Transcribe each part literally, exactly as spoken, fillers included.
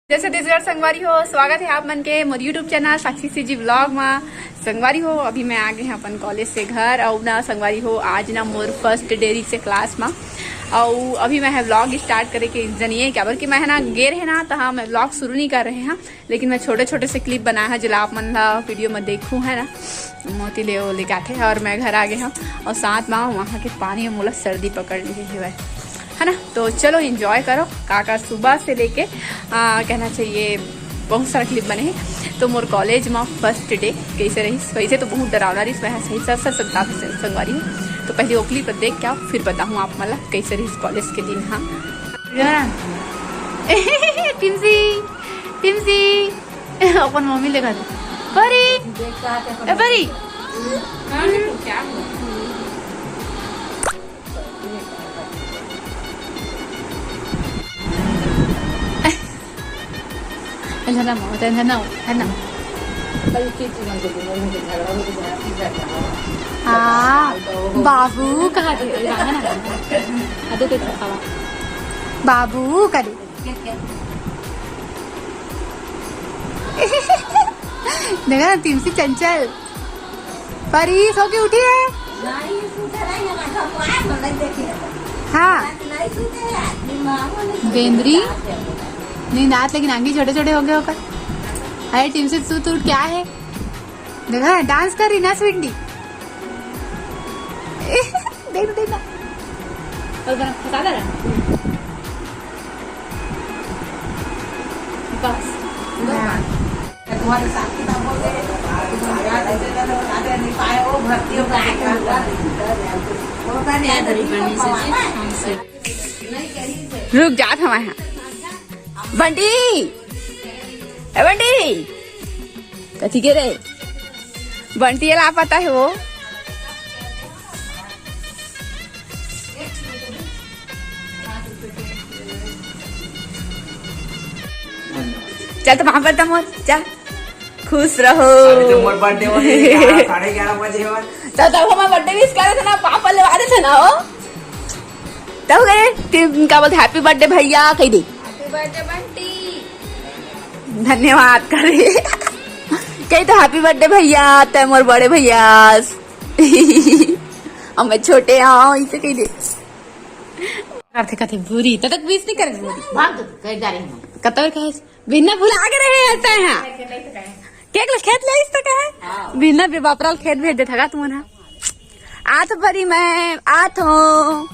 जय छत्तीसगढ़ संगवारी हो, स्वागत है आप मन के मोर YouTube चैनल साक्षी सीजी व्लॉग मा। संगवारी हो, अभी मैं आ गए हैं अपन कॉलेज से घर। और ना संगवारी हो, आज ना मोर फर्स्ट डे से क्लास मा। और अभी मैं है व्लॉग स्टार्ट करे के जनिए क्या, बल्कि मैं है ना गे रहे ना, तो हाँ, मैं व्लॉग शुरू नहीं कर रहे हैं, लेकिन मैं छोटे छोटे से क्लिप बनाया है, जेला आप मन ला वीडियो में देखूँ है ना। मोती ले वो लेके आते हैं और मैं घर आ गए हूँ। और साथ में वहाँ के पानी में मोला सर्दी पकड़ ली है, है ना। तो चलो एंजॉय करो, का का सुबह से लेके आ, कहना चाहिए बहुत सारा क्लिप बने हैं। तो मोर कॉलेज में फर्स्ट डे कैसे रही, वैसे तो बहुत डरावना रही, मैं सही सर सर सत्ता से संगवारी हूँ। तो पहले वो क्लिप देख क्या, फिर बताऊँ आप मतलब कैसे रही कॉलेज के दिन। हाँ टिमसी, टिमसी अपन मम्मी ले घर। परी, ए परी। ए, धरना मामा, धरना, धरना। हाँ, बाबू कहा थे, है ना? अरे तो खावा। बाबू करे। देखा ना, टिमसी चंचल। परी सो के उठी है। हाँ। बेंदरी। नींद आत, लेकिन आंगी छोटे छोटे हो गए होकर। अरे टिमसी, तू तू क्या है? देखा, डांस कर रही ना स्वीटी। देख, देख ना। और बना, फंसा दे रहा। बस। रुक जात हमारे यहाँ। बंटी, ए बंटी, कथी के रे? बंटी ला पता है वो। चल तो वहां पर तमोर, चल। खुश रहो। अभी तो मोर बर्थडे हो गई यार, साढ़े ग्यारह बजे हो। तो तब हमारा बर्थडे विश करे थे ना, पापा लेवा दे थे ना हो। तब गए, टिम का बोलते, "Happy birthday भैया," कह दे। Happy birthday Bunty. धन्यवाद करे। कही तो, "Happy birthday भैया, तै मोर बड़े भैया।" अब मैं छोटे हाँ, इसे कह दे। करते कथे भूरी, तब तक विश नहीं करे भूरी। भाग दो, कह जा रही हूँ। कतौर कहे, बिना भुला के रहे रहता है। केक ले खेत ले इस तो कहे। हाँ। बिना बे बापराल खेत भेज देता का तुमन हा? आत परी मैं, आत हूँ।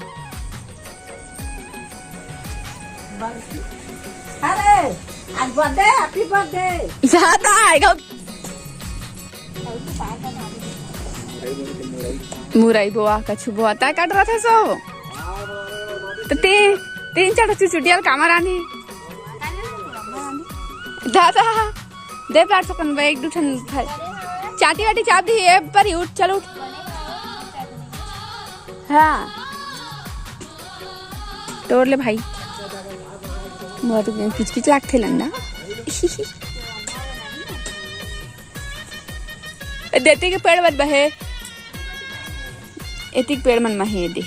अरे, आज बर्थडे, हैप्पी बर्थडे। ज्यादा आएगा। मुरई बोआ, कछु बोआ, तै काट रहा था सो। तो तीन, तीन चार चुचुटिया कामर आनी। दादा, दे प्लाट सकन बे, एक दू ठन खाए। चाटी वाटी चाप दी, ए पर ही उठ, चल उठ। हाँ। तोड़ ले भाई। बहुत किचकिच लागथे लंडा। देती के पेड़ बन बहे। एतिक पेड़ मन म हे दे।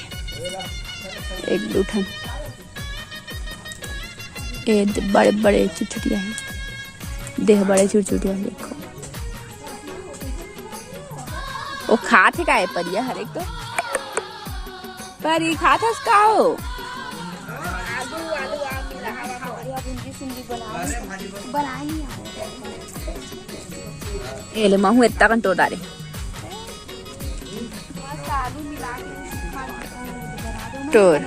एक दू ठन। ए दे, बड़े बड़े चुचुटिया हे। देह बड़े चुचुटिया हे, देखो। ओ खात हे का ए परिया हर एक तो? परी खात हस का हो? आलू, आलू, आलू, आलू, आलू, भिंडी, सिंडी बनाई, बनाई है। ए ले, महू एत्ता कन तोड़ डारे। तोर।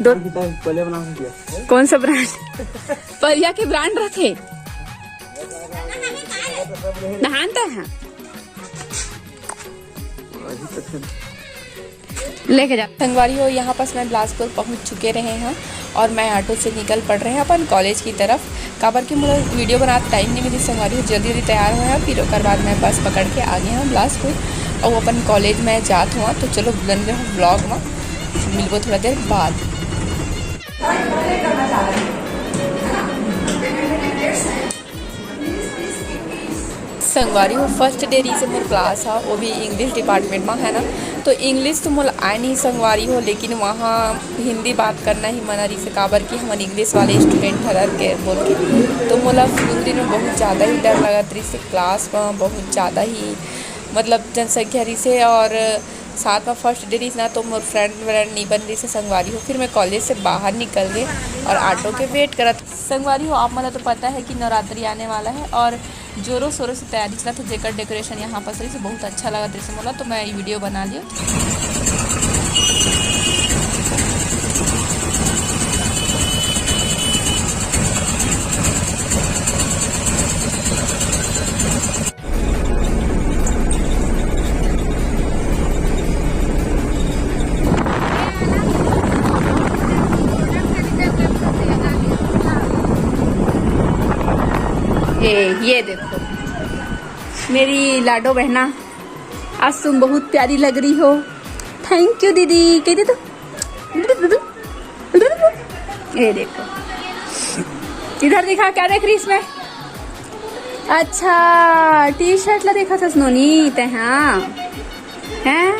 दो पहले बना दिया। कौन सा ब्रांड? परिया के ब्रांड रखे। नहानता है। लेके जा। संगवारी हो, यहाँ पास मैं बिलासपुर पहुँच चुके रहे हैं और मैं ऑटो से निकल पड़ रहे हैं अपन कॉलेज की तरफ। काबर कि मोला वीडियो बनात टाइम नहीं मिली संगवारी हो, जल्दी जल्दी तैयार होय हंव, फिर ओकर बाद मैं बस पकड़ के आ गए हंव बिलासपुर। और अपन कॉलेज में जात हंव, तो चलो बने रहो व्लॉग में, मिलबो थोड़ा देर बाद। संगवारी हो, फर्स्ट डे रहिसे मोर क्लास ह, वो भी इंग्लिश डिपार्टमेंट म, है ना। तो इंग्लिश तो मोला आए नहीं संगवारी हो, लेकिन वहाँ हिंदी बात करना ही मना रहिसे, काबर कि हमन इंग्लिश वाले स्टूडेंट हरन के बोल के। तो मोला शुरू दिन में बहुत ज़्यादा ही डर लगत रहिसे, क्लास में बहुत ज़्यादा ही मतलब जनसंख्या रहिसे, और साथ में फर्स्ट डे रहिस ना, तो मोर फ्रेंड व्रेंड नहीं बन रहिसे संगवारी हो। फिर मैं कॉलेज से बाहर निकल गए और ऑटो के वेट करत। संगवारी हो, आप मन ला तो पता है कि नवरात्रि आने वाला है और जोरों शोरों से तैयारी चलत है, जेकर डेकोरेशन यहाँ पास रहिस, बहुत अच्छा लगत रहिस मोला, तो मैं ये वीडियो बना लियो। ए, ये देखो मेरी लाडो बहना, आज तुम बहुत प्यारी लग रही हो। थैंक यू दीदी, कह दे तो। ये देखो, इधर दिखा, क्या देख रही इसमें? अच्छा, टी शर्ट ला देखा था नोनी ते, हाँ। हैं?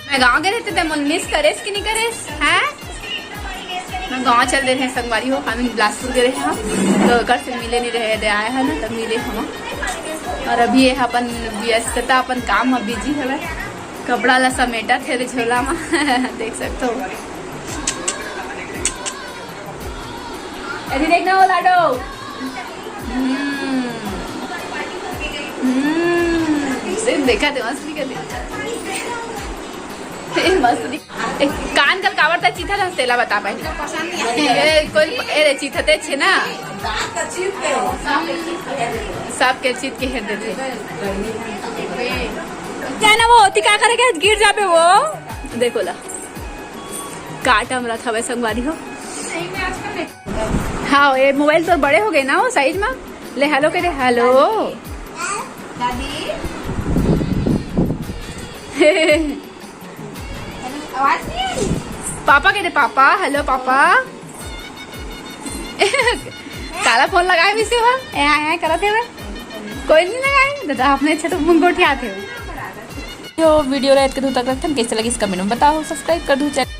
मैं गाँव गए रहते थे, मन मिस करेस कि नहीं करेस? हैं? मैं गाँव चल रहे हैं संगवारी हो, हम बिलासपुर गए रहे हम, तो कर से मिले नहीं रहे दे, आए हैं ना, तब मिले हम। और अभी ये अपन व्यस्तता, अपन काम में बिजी हवे। कपड़ा ला समेटत हे रे झोला में। देख सकते हो। अरे देखना वो लाडो। हम्म। हम्म। देख, देखा दे, मस्त दिखा दे। ए, मस्त दिख-, ए, कान कल काबर तक चीथा था, तेला बता पाए। ए, कोई, ए रे, चीथा ते छे ना। सबके चीत के हेर देथे। क्या ना वो होती, क्या करेगा, गिर जाबे वो। देखो ला, काटा हमरा था वैसे संगवारी हो। हाँ, ये मोबाइल तो बड़े हो गए ना वो साइज में। ले हेलो के दे, हेलो। दादी। आवाज नहीं आ रही? पापा के दे, पापा, हेलो पापा। काला फोन लगाए भी से हो, ए, ए, ए, करत हे बे। कोई नहीं लगाए, दादा अपने अच्छा तो मुंह गोठियात हे। जो वीडियो ला इतने दूर तक रखथन, कैसे लगिस कमेंट में बताओ, सब्सक्राइब कर दू चैनल।